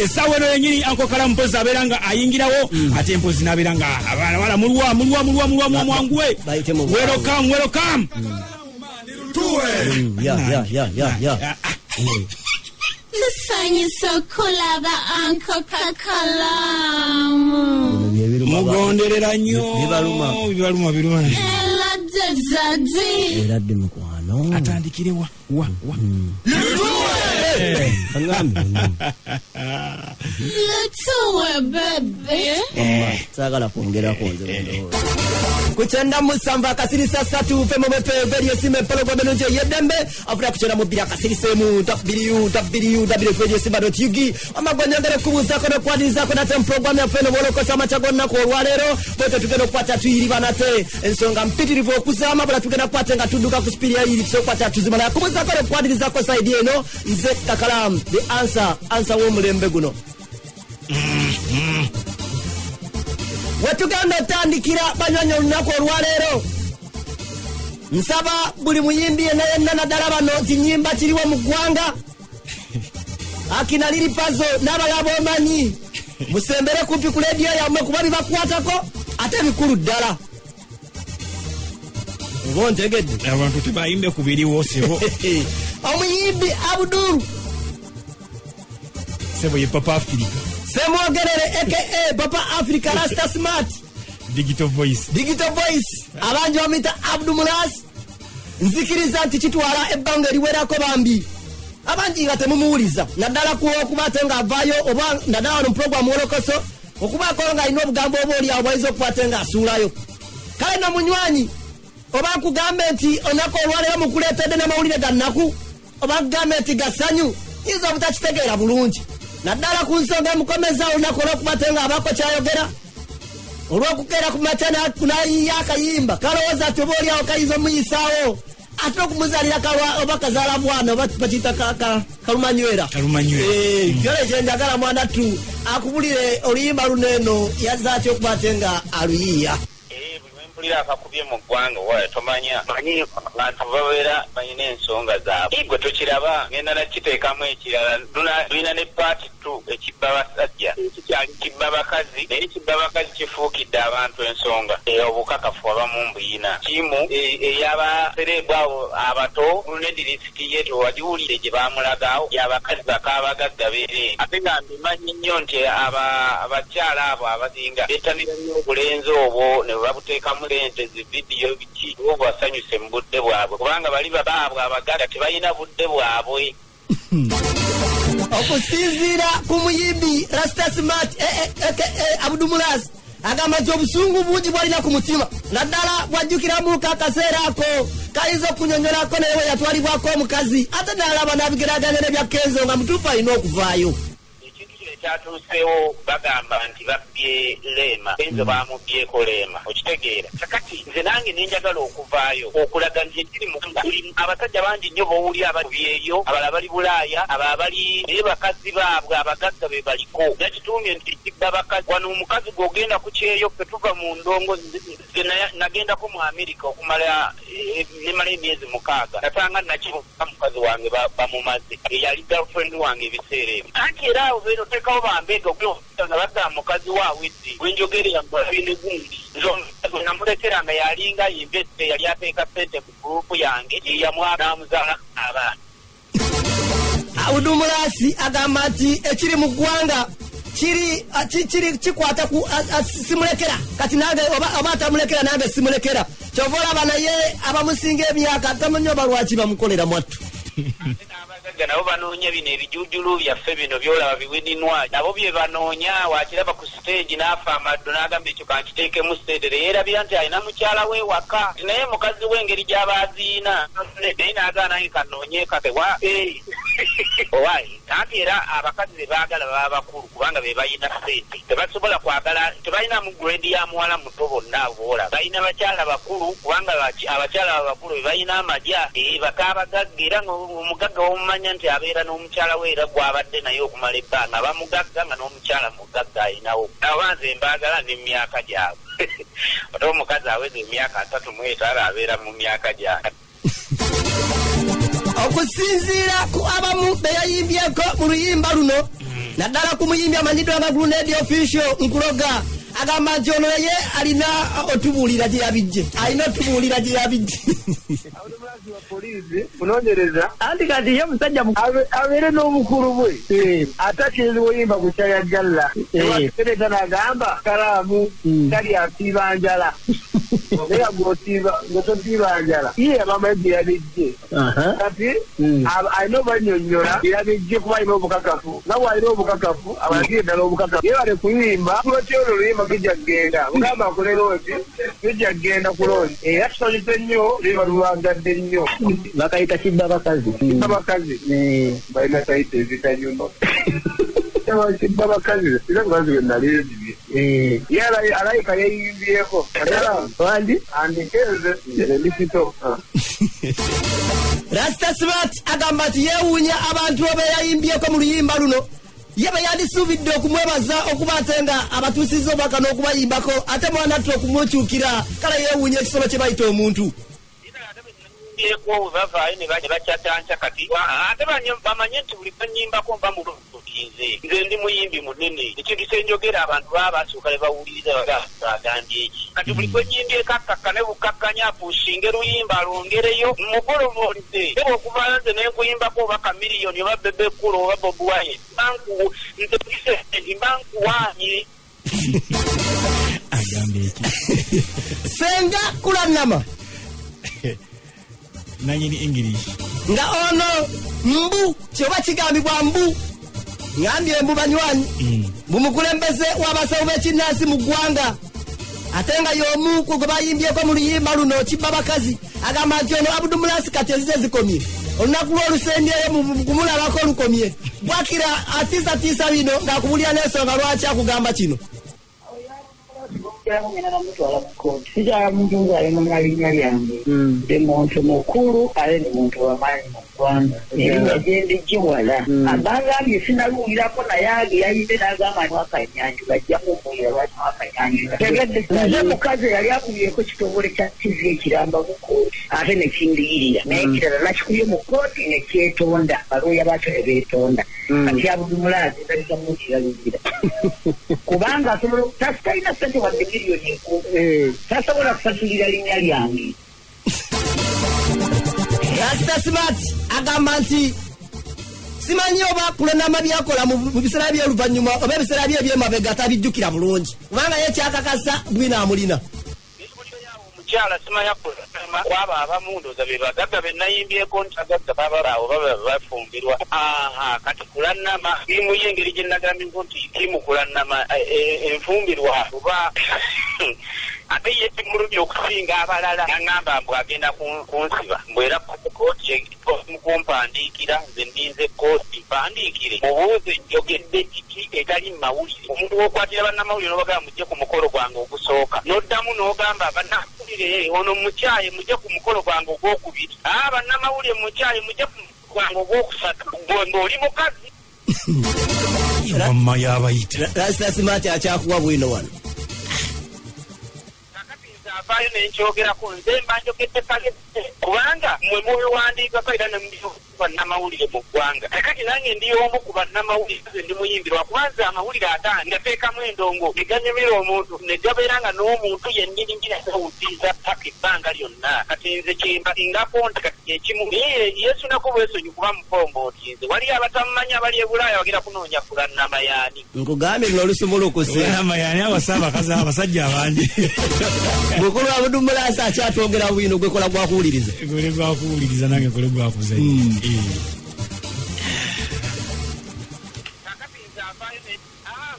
Essaawa eno yenyini Uncle Kalamu mpozi abeera nga ayingirawo, ate mpozi n'abeera nga abalawala mulwa mulwa mulwa mulwa mulwa mwanguwe. Bayite mu bwangu. Welcome, welcome. Ya. Ah, ah. Tusanyusa okulaba Uncle Kakalamu. Bino bye biruma Mugonderera nnyo. Bibaluma. Bibaluma, biruma. Eladde daddy. Era dde mukwano. Atandikire wa wa wa? Aŋŋambye. Lutuwe baby. Saagala kwongerako nze bwe ndowooza. Ku 97.3 fe mumwefe Radio Simba, empologoma ennungi ey'eddembe afuna ku 92.1 www Radio Simba ug. Amagwa nyongere kubuuzaako n'okwanirizaako nate mu puroguramu yaffe eno bwolokosa amakya g'olunaku olwaleero. Bwetyo tugenda okukwata tuyiriba nate ensonga mpitirivu okuzaama bula, tugenda kukwata nga tudduka ku speed yayiri tusobola kukwata tuzimala. Kubuuzaako n'okwanirizaako side eno, nze Kakalamu the answer, answer w'omulembe guno. Wetugenda otandikira banywanyi olunaku olwaleero, nsaba buli muyimbi yenna yenna, naddala bano nti nyimba kiriwo mu ggwanga, akina Lil Pazo n'abalala bomanyi, musembere kumpi ku lediyo yammwe kuba bibakwatako ate bikulu ddala. Oba ontegedde? Abantu tebayimbe ku biriwo, sebo. Omuyimbi Abdul Sebo, ye Papa Africa. Semwogerere aka Papa Africa, Rasta Smart. Digital Voice. Digital Voice, abangi bamuyita Abdu Mulas. Nzikiriza nti kitwala ebbanga eriwerako bambi abangi nga temumuwuliza, naddala kuba ate ng'avaayo oba naddala wano mu puroguramu wolokoso, okubaako ng'alina obugambo oba oliawo bwayinza okuba ate ng'asuulayo. Kale no munywanyi, oba nkugambe nti olunaku olwaleero mukuleetedde n'amawulire ga nnaku, oba nkugambe nti gasanyu, yinza obutakitegeera bulungi, naddala ku nsonga emukomeza olunaku olwokuba te ng'abaako kyayogera olw'okukeera ku makya n'ayiya akayimba kalowooza nti oba oliawo kayinza omuyisaawo, ate okumuzaalira kalwa oba kazaala bwana oba bakiyita kalumanywera. Kalumanywera. Eh, kyole kyenjagala mwana tu akubulire oluyimba luno eno yazza atya okuba ate nga aluyiiya. Eh, buli wempulira akakubye mu ggwanga owaye tomanya manyi abantu babeera balina ensonga zaabwe. Gwe tokiraba ngenda nakiteekamu ekirala. Tulina ne part two ekibba basajja, kikyali kibba bakazi, naye kibba bakazi kifuukidde abantu ensonga. Obukakafu abamu mbuyina kimu ey'abasereebu abo abato ne dirisiti ye tewagiwulire gye bamulagaawo yabakazi bakabagagga beereere, ate nga mbimanyi nnyo nti abakyala abo abasinga bettanira nnyo obulenzi obwo ne babuteekamu sente zi vidiyo biki oba bwasanyuse mu budde bwabwe, kubanga bali baabwe abagagga tebalina budde bwabwe. Okusinziira ku muyimbi Rasta Smart aka Abdumulas, agamba nti obusungu bungi bwalina ku mutima, naddala bwajjukiramu akaseera ako kayinza okunyonyolako naye we yatwalibwako omukazi, ate nalaba nabigeraganya nebya Kenzo nga mutuufu alina okuvaayo. Ekintu kino ekyatuuseewo, bagamba nti babbye Leema, Kenzo bamubyeko Leema, okitegeera? Kakati nze nange nenjagala okuvaayo okulaga nti ekiri mu buli abasajja bangi nnyo b'owuli ababyeyo, abalala bali Bulaaya, abalala bali naye bakazi baabwe abagagga be baliko. Nakituumye nti kibba bakazi. Wano omukazi gw'ogenda ku kyeyo, ffe tuva mu ndongo. Nze nagendako mu Amerika okumala nemala emyezi 6, nasanga nakibuka mukazi wange bamumaze, eyali girlfriend wange ebiseera ebyo. Anti era awo beera oteekawo bambega nga bagamba mukazi we awedde wenjogerera mbabine gundi. Nze omukazi we namulekera nga yalinga investe, yali ateeka sente mu gurupu yange, yeyamwa n'amuzaala abaana. Abdumulasi agamba nti ekiri mu ggwanga kiri kiri kikwata ku simulekera. Kati nange oba atamulekera, nange simulekera. Kyova olaba naye abamusinga emyaka tamanyi oba lwaki bamukolera mwattu. Ate n'abagagga nabo banoonya bino ebijujulu byaffe bino byolaba biwininwa, nabo bye banoonya. Wakiraba ku stage n'afa amaddu n'agamba ekyo kankiteekemu sente, teyeerabira nti alina mukyala we waka, nti naye mukazi we engeri gy'aba aziina naye n'agaana, nange kanoonye kake wa owaayi. Anti era abakazi be baagala baba bakulu, kubanga be balina sente, tebasobola kwagala, tebalinamu grade ya muwala muto. Bonna abo boolaba balina bakyala bakulu, kubanga abakyala abakulu be balina amagya. Bakaabagagga era nga omugagga womumanya nti abeera n'omukyala we era gw'abadde naye okumala ebbanga, aba mugagga nga n'omukyala mugagga alinawo. Aba nze mbaagala n'emyaka gyabwe, ate omukazi aweza emyaka 35 abeera mu myaka gyange. Okusinziira ku abamu be yayimbyeko mu luyimba luno. Naddala ku muyimbi amanyiddwa nga Grenade Official Nkuloga, agamba nti ono ye alina otubuulira gye yabijje, alina otubuulira gye yabijje. Poliisi kunoonyereza. Anti kati ye musajja Abeere n'obukulu bwe, atakkiriza oyimba ku kyayagalla. Ewatereta n'agamba kalaamu tali asiiba njala, naye gwosiiba nga tosiiba njala. Ye abamanyi gye yabijje. Kati alina obanyonnyola gye yabijje, kuba alina obukakafu, nga bw'alina obukakafu abalagire ddala obukakafu. Ye bale kuyimba kuloti olwo oluyimba tujja kugenda mugamba akole lonki, tujja kugenda ku lonki, era tusanyuse nnyo, luyimba lulwangadde nnyo. Bakayita kibba bakazi. Abakazi balina sayiti ezitanyuma, kibba bakazi era mukazi we nali nzibye. Ye alayika yeyimbyeko. Wandi. Andike nze ndi kito. Rasta Smart agamba nti yeewuunya abantu abe yayimbyeko mu luyimba luno, ye bwe yandisuubidde okumwebaza okuba ate nga abatuusizza obubaka n'okubayimbako, ate mwana atte okumukyukira. Kale yeewuunya ekisolo kye bayita omuntu. Eko bwe bavaayo ne bakyatanca kati ate bamanye nti buli banyimbako mba mulungi. Nze ndi muyimbi munene, ekintu kyenjogera abantu baba basooka ne bawuliriza, bagambye eki. Kati buli kwenyimbyeko akkakkane bukakkanya, apushinge luyimba alwongereyo mugolobolize eba okuvaayo nze nenkuyimbako oba Chameleone oba Bebe Cool oba Bobi Wine, nze nti mba nkuwaanye. Agambye eki? Senga Kulanama. Nanyini English. Nga ono mbu kyoba kigambibwa mbu ŋambye mbu banywanyi mumukulembeze w'abasawo b'ekinnansi mu ggwanga, ate nga y'omu ku gwe bayimbyeko mu luyimba luno kibba bakazi, agamba nti ono Abudumulasi kati ezize zikomye, olunaku lw'olusembyeyo mu kumulabako lukomye. Bwakira atiisatiisa bino ng'akubulira n'ensonga lwaki akugamba kino. Ngenda namutwala mu kooti. Sikyala muntu ng'ayonona linnya lyange. Ndi muntu mukulu ate ndi muntu wamaanyi mu ggwanga. Erinnya gye ndijje wala. Abangambye sinaluwulirako, naye age yayimbe n'agamba nti mwakanyanjula ajja kumbuulira lwaki mwakanyanjula. Tegedde nze mukazi eyali akubyeko kitongole kya TV ekiramba mu kooti ate ne kindiyirira, naye kirala nakikubye mu kooti ne kyetonda, balooya baakyo ne beetonda. Kati Abudumulaazi ndabika mukiraluzira kubanga asobola talina ssente wadde miliyoni 10, tasobola kusasulira linnya lyange. Rasta Smart agamba nti simanyi oba Kulanama byakola mu biseera by'oluvannyuma oba ebiseera bye ebyemabega tabijjukira bulungi, kubanga ye kyakakasa bwino amulina. Omukyala simanya kulama kwabo abamu, ndooza be bagagga be nayimbyeko nti agagga baba awo baba bafumbirwa. Aha, kati Kulanama irimu ye engeri gye nagambyeko nti tiimu Kulanama enfumbirwa oba ate ye kimulumye okusinga abalala. Naŋŋamba mbu agenda kunsiba, mbu era kooti mukumpandiikira. Nze ndinze kooti mpandiikire, mubuuze njogedde kiki etali mawulire. Omuntu wokwatira bannamawulire n'obagamba mujje ku mukolo gwange ogusooka, n'oddamu n'ogamba bannamawulire ono mukyaye mujje ku mukolo gwange ogwokubiri, aa bannamawulire mukyaye mujje ku mukolo gwange ogwokusatu, gwe ng'oli mukazi. Wamma yabayita. Rasta Smart akyakuwa bwino wano. Kakati nze avaayo nenkyogerako, nze mba njogedde kale, kubanga mmwe mubiwandiikako era ne bannamawulire mu ggwanga. Kakati nange ndi omu ku bannamawulire, nze ndi muyimbi, lwakuba nze amawulire ataano ngateekamu endongo ne ganyumira omuntu ne gabeera nga n'omuntu yennyini ngira awuliriza paka ebbanga lyonna. Kati nze kyemba singako nti kati kyekimu, naye yesunako bwesonyi kuba mupombooti. Nze wali abatamumanyi abali e Bulaaya bagenda kunoonya Kulannama yaani. Nkugambye luno olusumulukuse. Kulanama yaani awasa abakazi abasajja abangi? Mukulu Abudumulasi akyatwogera bwino, gwekola gwakuwuliriza. Gole gwakuwuliriza, nange gole gwakuzanya. Kakati nze avaayo ne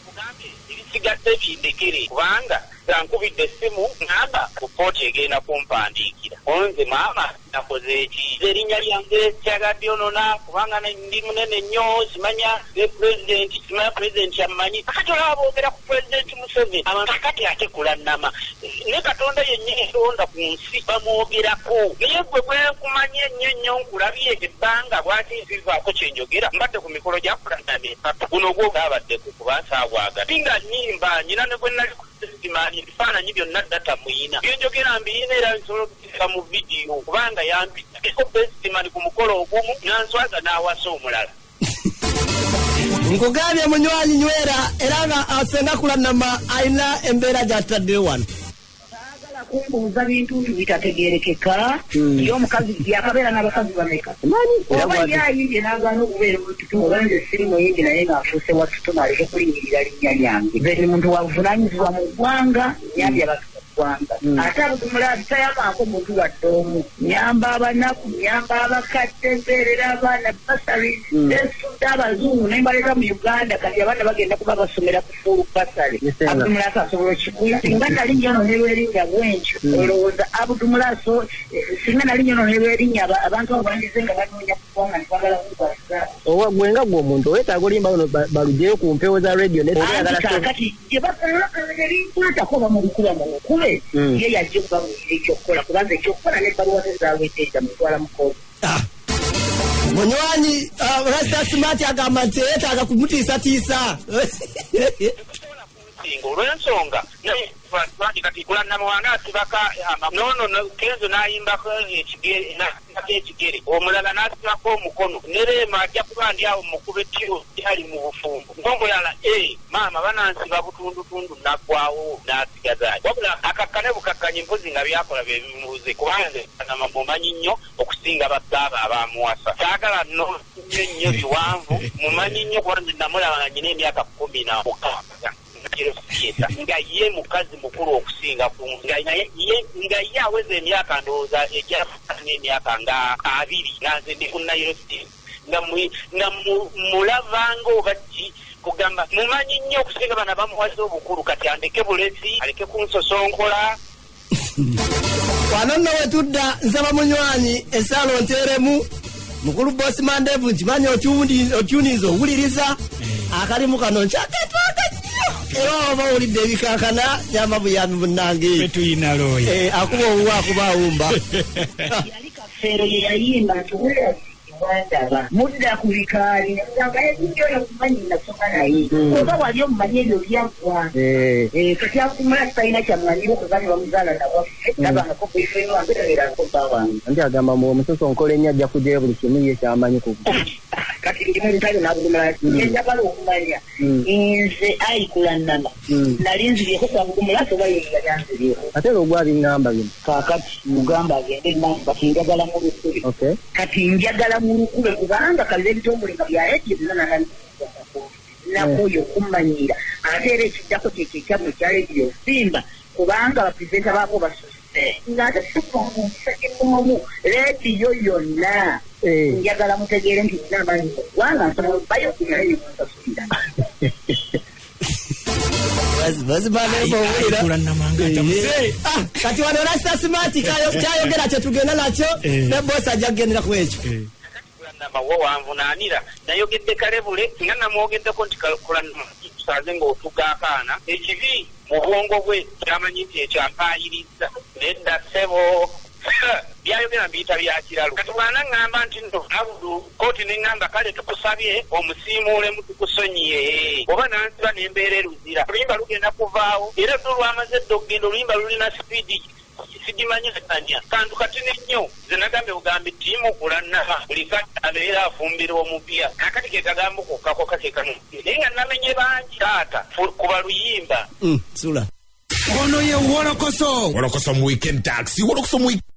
nkugambye ebisigadde bindekere, kubanga zankubidde essimu ŋŋamba ku kooti egenda kumpandiikira. Onze maama nakoze eki? Nze erinnya lyange kyagaddionona kubanga ndi munene nnyo, simanya ne pulezidenti, simanya pulezidenti ammanyi. Kakati olaba boogera ku Pulezidenti Museveni abantu, kakati ate Kulannama ne Katonda yennyini tonda ku nsi bamwogerako. Naye gwe gwenkumanyi ennyo ennyo, nkulabye ebbanga, lwaki nzivaako kyenjogera? Mbadde ku mikolo gya Kulannama epapa guno gwo gaabaddeko kuba nsaagwaga nga nyimba nyina ne gwe nali kusimani, ebifaananyi byonna data muyina, byenjogera mbiyina, era nsobola okubiteeka mu vidiyo kubanga yampita eko best man ku mukolo ogumu nanswaza n'awasa omulala. Nkugambye munywanyi nywera, era nga asenga Kulanama alina embeera gyatutaddeyo wano. Saagala kumbuuza bintu nti bitategeerekeka. Ye omukazi yakabeera n'abakazi bameka? Oba ye ayimbye n'agaana okubeera olututu, oba nze siri muyimbi naye ng'afuuse wa tutuma, aleke kulinnyirira linnya lyange. Nze ndi muntu wa buvunaanyizibwa mu ggwanga, nyambye abantu mu ggwanga. Ate Abdumulazi tayambaako muntu wadde omu. Nyamba abanaku, nyamba abakadde, mbeerera abaana bursary, ensudde abazungu ne mbaleeta mu Uganda. Kati abaana bagenda kuba basomera ku full bursary. Abdumulazi asobola okikola? Singa nali nyononerwa erinnya bwentyo, olowooza Abdumulazi, singa nali nyononerwa erinnya, abantu abo bandize nga banoonya ku ggwanga nti bagala kunkwasiza? Owa gwe nga gwe omuntu weetaaga oluyimba luno balugyeyo ku mpewo za radio ne Anti kaakati gye ebinkwatako bamulukuba mumukube. Ye yajja okubabuulira ekyokukola, kubanza ekyokukola n'ebbaluwa ze zawedde edda, mutwala mu kooti. Ah. Munywanyi Rasta Smart agamba nti yeetaaga kumutiisatiisa. Singa olw'ensonga naye bangi kati Kulanama wange asibaka nono Kenzo n'ayimbako ekigere, n'asibako ekigere, omulala n'asibako omukono, ne Rema ajja kuba ndi awo mukuba ettiro ali mu bufumbo ng'omulala e maama banansiba butundutundu naggwawo n'asigaza. Wabula akakkane bukakkanyi mpozi nga byakola bye bimubuze, kubanga nze Kulanama mumanyi nnyo okusinga babbaaba abamuwasa. Saagala no nnyo nnyo biwanvu, mumanyi nnyo kuba nze namulaba nga nyina emyaka 16 nga nga ye mukazi mukulu okusinga ku nga naye ye nga ye aweza emyaka ndowooza ejja n'emyaka nga 20, nga nze ndi ku Nairobi nga mulabanga oba ki kugamba mumanyi nnyo okusinga bano abamuwaza obukulu. Kati andeke bulesi, aleke kunsosonkola. Wano nno wetudda, nsaba munywanyi esaalo nteeremu mukulu Bosi Mandevu, nkimanyi otyuniza owuliriza akalimu kano nkyaketwaga nnyo, era oba owulidde ebikankana nyamba buyambi munnange. Tuyina looya. Akuba owuwa akuba awumba. Yali Kafeero ye yayimba nti wandaba mudda ku bikaali, nemugamba ebintu oyo mumanyi nasoma naye, oba wali omumanyi ebyo byaggwa. Kati Akumula talina kyamanyiro kuba ne bamuzaala nawaffe, nabangako boyfriend wange, tabeerako bba wange. Anti agamba mbu omusoso nkola ennyo ajja kugyayo buli kimu ye kyamanyi ku Kati ndi mu lutalo n'Abudumula. Njagala okumanya nze Ayikulanama nali nzibyeko ku Abudumula oba ye yali anzibyeko? Ate era ogwabiŋŋamba bino. Kaakati mugamba agende maaso, kati njagala mu lukube. Okay. Kati njagala mu lukube kubanga kalira ebitongole nga bya rediyo byonna nanatandika nakoyo okumanyira, ate era ekiddako kyekyo ekyammwe ekya rediyo Simba, kubanga bapresenter baako basuse ng'ate sikunkisakimuomu rediyo yonna. Njagala mutegeere nti nina amaanyi mu ggwanga, nsobola bayo naye nemunsasulira. Kulanama nga atamuse. Kati wano Rasta Smart kyayogera kyetugenda nakyo, ne bosi ajja kugendera ku ekyo. Kulanama wo wanvunaanira nayogedde kalebule nga namwogeddeko nti Kulanama tusanze ng'otuga akaana ekibi mu bwongo bwe kyamanyi nti ekyo ampaayiriza. Nedda ssebo, byayogera mbiyita bya kiralu. Kati bwana ŋŋamba nti nno Abudu kooti neŋŋamba kale tukusabye omusiimuulemu tukusonyiye, oba nansiba n'embeera eruzira, oluyimba lugenda kuvaawo era ddo lwamaze dda okugenda. Oluyimba lulina sipiidi sigimanyaganya kantu katini nnyo. Nze nagambye bugambi ttiimu Kulanama buli kati abeera afumbira omupya akati ke kagambo kokka kokka ke kano, naye nga namenye bangi taata kuba luyimba. Sula. Ono ye Wolokoso. Wolokoso mu weekend taxi, Wolokoso mu weekend.